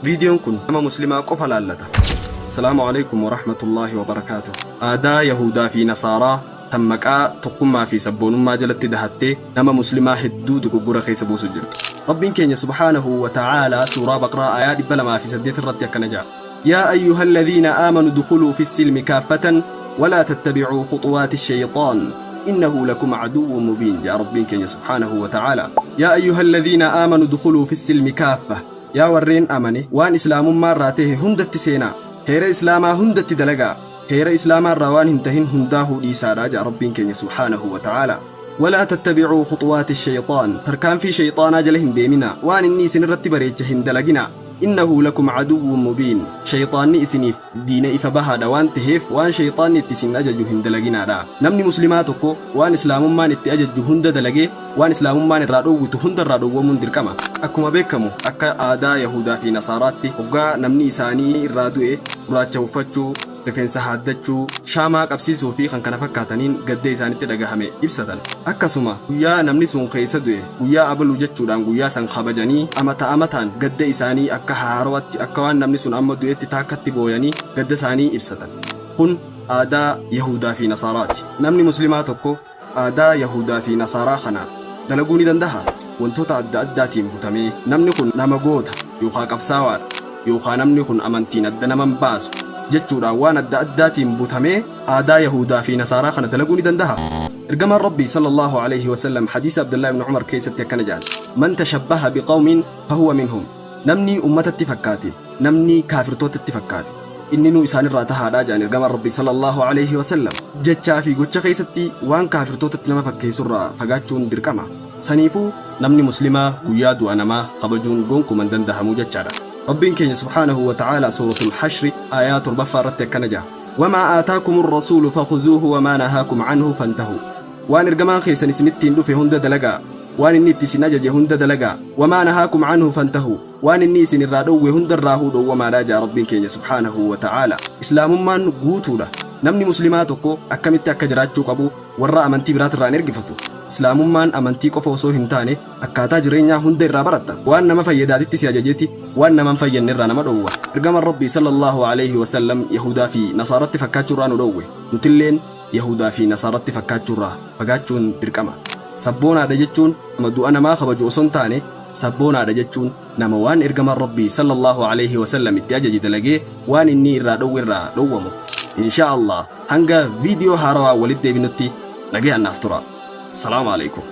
Viidiyoon kun nama Muslimaa qofa laallata. Asalaamu Aleykum Warahmatullaahi Wabarakaatuh. Aadaa Yahuudaa fi Nasaaraa tan maqaa tokkummaa fi sabboonummaa jalatti dahattee nama Muslimaa hedduu dogoggora keessa buusu jirtu. Rabbiin keenya subhaanahu wa ta'aalaa suuraa Baqraa aayaa 208 irratti akkana ja'a. Yaa ayyuhalladhiina aamanu dukhuluu fissilmi kaaffatan walaa tattabicuu khuxuwaati shayxaan innahu lakum aduwwun mubiin ja'a Rabbiin keenya subhaanahu wa ta'aalaa. Yaa ayyuhalladhiina aamanu dukhuluu fissilmi kaaffa. Yaa warreen amane waan Islaamummaa irraa tahe hundatti seenaa. Heera Islaamaa hundatti dalagaa. Heera Islaamaa irraa waan hin tahin hundaahuu dhiisaadha ja'a Rabbiin keenya subhaanahu wa ta'aalaa. Walaa tattabicuu khuxuwaati shayxaan. Tarkaanfii shayxaanaa jala hin deeminaa. Waan inni isinirratti bareeche hin dalaginaa. Innahu lakum aduwwun mubiin. Shayxaanni isiniif diina ifa bahaadha waan taheef waan shayxaanni itti isin ajaju hin dalaginaadha. Namni Muslimaa tokko waan Islaamummaan itti ajajju hunda dalagee waan Islaamummaan irraa dhoowwitu hunda irraa dhoowwamuun dirqama. Akkuma beekamu akka aadaa Yahuudaa fi Nasaaraatti hoggaa namni isaanii irraa du'e gurraacha uffachuu, rifeensa haaddachuu, shaamaa qabsiisuu fi kan kana fakkaataniin gadda isaanitti dhagahame ibsatan. Akkasuma guyyaa namni sun keessa du'e guyyaa abaluu jechuudhaan guyyaa san kabajanii amata amataan gadda isaanii akka haarawatti akka waan namni sun amma du'etti taakkatti booyanii gadda isaanii ibsatan. Kun aadaa Yahuudaa fi Nasaaraati. Namni Muslimaa tokko aadaa Yahuudaa fi Nasaaraa kana dalaguu ni dandahaa? Wantoota adda addaatiin butamee namni kun nama goota yookaa qabsaawaadha yookaa namni kun amantiin adda nama hin baasu jechuudhaan waan adda addaatiin butamee aadaa Yahuudaa fi Nasaaraa kana dalaguu ni dandahaa? Ergamaan Rabbii sallallaahu aleyhi wasallam hadiisa Abdullaah ibn Umar keessatti akkana ja'an, Man tashabbaha biqawmin fahuwa minhum. Namni ummatatti fakkaate, namni kaafirtootatti fakkaate, inninuu isaanirraa tahaadha ja'an Ergamaan Rabbii sallallaahu aleyhi wasallam. Jechaa fi gocha keessatti waan kaafirtootatti nama fakkeessurraa fagaachuun dirqama. Saniifuu namni Muslimaa guyyaa du'a namaa kabajuun gonkuma hin dandahamu jechaadha. Rabbiin keenya subhaanahu wa ta'aalaa suuratul Hashri aayaa 7ffaa irratti akkana ja'a. Wamaa aataakumur rasuulu fakhuzuuhu wamaa nahaakum anhu fantahuu. Waan ergamaan keessan isinittiin dhufe hunda dalagaa. Waan inni itti isin ajaje hunda dalagaa. Wamaa nahaakum anhu fantahuu. Waan inni isin irraa dhowwe hundarraahuu dhowwamaadha ja'a Rabbiin keenya subhaanahu wa ta'aalaa. Islaamummaan guutuudha. Namni Muslimaa tokko akkamitti akka jiraachuu qabu warra amantii biraatirraa hin ergifatu. Islaamummaan amantii qofa osoo hin taane akkaataa jireenyaa hunda irraa baratta. Waan nama fayyadaatitti si ajajeeti waan nama hin fayyanne irraa nama dhowwa. Ergamaan Rabbii sallallaahu aleyhi wa sallam Yahuudaa fi Nasaaratti fakkaachuurraa nu dhowwe. Nutilleen Yahuudaa fi Nasaaratti fakkaachuurraa fagaachuun dirqama. Sabboonaadha jechuun nama du'a namaa kabaju osoo hin taane, sabboonaadha jechuun nama waan Ergamaan Rabbii sallallaahu aleyhi wa sallam itti ajaje dalagee waan inni irraa dhowwe irraa dhowwamu. Inshaa Allaah hanga video haarawaan walitti deebinutti nagayaan naaf turaa. Salaamu Aleykum.